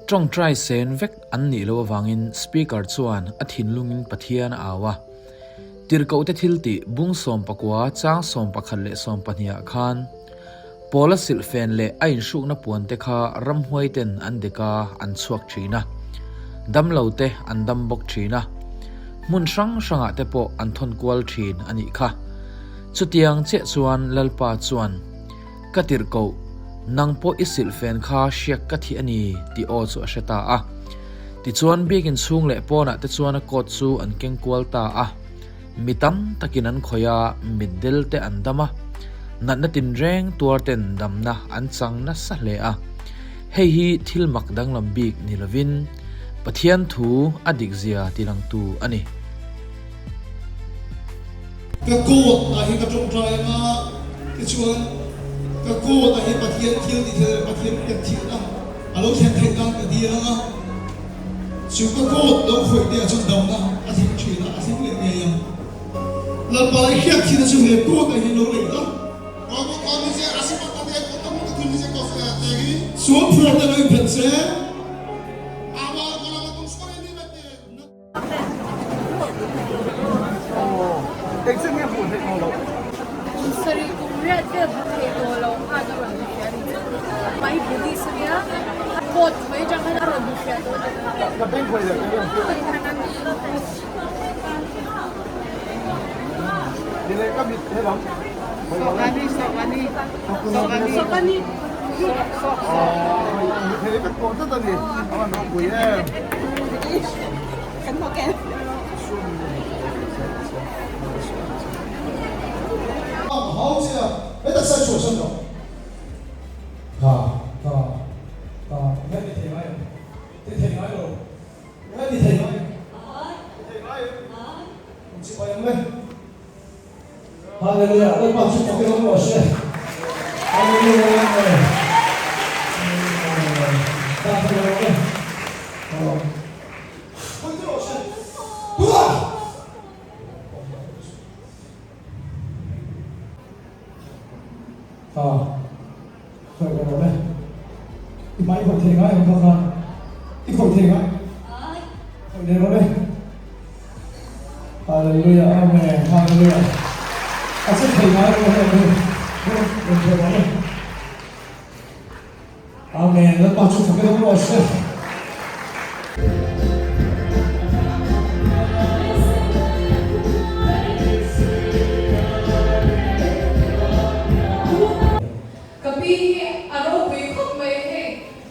Ṭawngṭai sen vek an nih loh avangin Speaker chuan a thinlungin Pathian a au a. Tirhkohte thiltih bung sawmpakua chang sawmpakhat leh sawmpahnih ah khan Paula silhfen leh a inhrukna puante kha ramhuaiten an dek a, an chhuak thin a. Damlote an dam bawk thin a. Hmun hrang hrangah te pawh an thawn kual thin a nih kha. Chutiang chiah chuan Lalpa chuan, Ka tirhkoh, nang pawh i silhfen kha hriak ka thih a ni, tih aw chu a hre ta a. Tichuan biakin chhung leh pawnah te chuan a coat chu an keng kual ta a. Mi tam takin an khawih a, mitdel te an dam a, natna tinreng tuar ten damna an chang nasa hle a. Hei hi thil mak danglam bik ni lovin Pathian thu a dikzia tilangtu a ni. Ka coat ah hi ka tawngtai anga tichuan ka coat ah hi Pathian thil ti thei leh Pathian pek thihna a lo thlen theih nan ka dil anga chu ka coat lo khawih te ah chuan damna a thleng thin a, a thleng leh ngei ang. Lalpa i hriat thihna chu he coat ah hian lo lei la. Sual phuar te lo inphelh se. Sarih kum riat vel hmu thei tawh lo khan a rawn hmu hriat a ni. Mai Buddhist a nia, court mai atang khan a rawn hmu hriat tawh a ni. Hallelujah Lalpa chu fak in awm rawh se Hallelujah Amen Dah thei lo e Hallelujah Amen Hallelujah A che thei ngai lo hei Amen Lalpa chu fak in awm rawh se. Ka pi hi a ropui khawp mai hei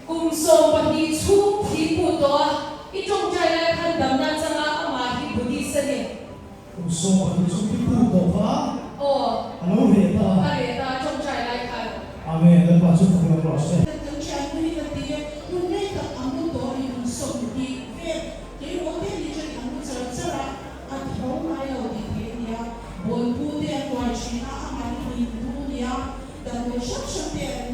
kum 12 chhung thi put tawh a, i tawngtai lai khan damna changa amah hi Buddhist a ni. Kum 12 chhung thi put tawh kha a lo reh ta a. A reh ta a tawngtai lai khan. Amen Lalpa chu fak rawh rawh se. Kan thiannu hi ka ti e, hun rei tak a mu tawh a ni, kum 20 vel keimawh te ni chuan a mu char char a, a tho ngai lo tih theih a nia, bawlpu te a kuai thin a, amah hi Hindu nia, damdawi hrang hrang te an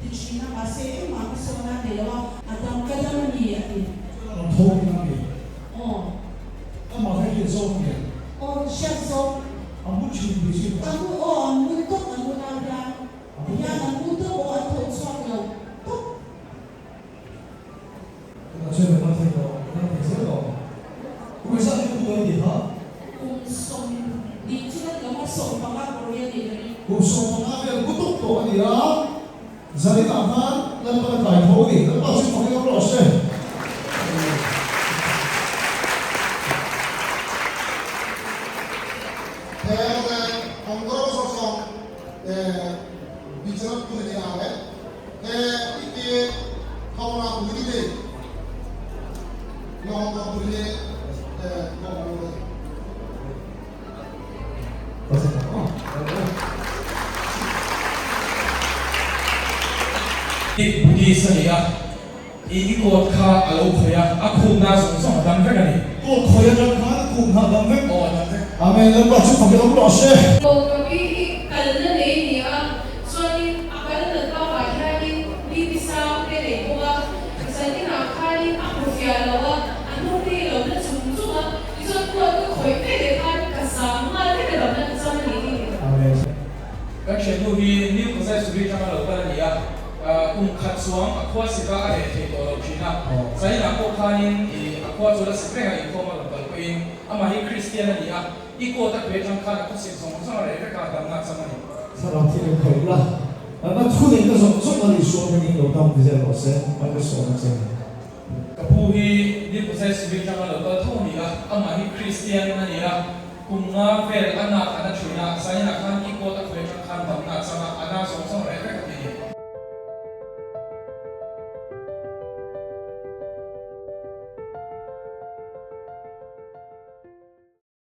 ti thin a, mahse engmah hmasawn a nei lo a, a dam ka dam a ni a ti. Chuan a rawn tho tih a ni. Aw. Amah kha hriat zawk nge? Aw, hriat zawk. A mu thin tih chu A mu aw, an mu tawp an mu lai hian. Hian an mu tawp aw, an tho chhuak lo tawp. Tunah chuan ka kal thei tawh, ka kal thei zel tawh. Kum engzat nge pu i tih kha? Kum 20 chu kan lo a, 15 pawh hi a nih ka ring. Kum 15 vel mu tawp tawh a ni a, zaninah khan Lalpan a kai tho a ni. Lalpa chu fak in awm rawh se. Buddhist a ni a, i i coat kha a lo khawih a, a khumna zawng zawng a dam vek a ni. Coat khawih atang khan a khumna a dam vek. Aw a dam vek. Amen Lalpa chu fak in awm rawh se. Kawngkapi hi kalna nei a ni a, chuanin a kal nat bakah hianin BP sang te nei bawk a, zan inah khanin a hmu fiah lo a, a hnung te hi lo na chung chung a, tichuan coat ka khawih ve leh khan ka zang nghal vek a damna ka chang a ni hi. Amen. Kan thiannu hi New Kozai Suri atanga lo kal a ni a. Kum khat chuang a khua sik a, a reh thei tawh lo thin a. Zainah pawh khanin i a khua chu la sik reng a, inkhawm a rawn kal pawhin amah hi Kristian a ni a, i coat a khawih atang khan a khawsik zawng zawng a reh vek a, damna a chang a ni. Thlarau thil in khawih la, natna thu nei ka zawng zawng a ni sual hmangin lo dam ti zel rawh se, mai ka sawm a che. Ka pu hi Dipusai Civil tanga lo kal tho a ni a, amah hi Kristian a ni a, kum nga vel a nak a na thin a, zainah khan i coat a khawih atang khan damna a chang a, a na zawng zawng a reh vek a.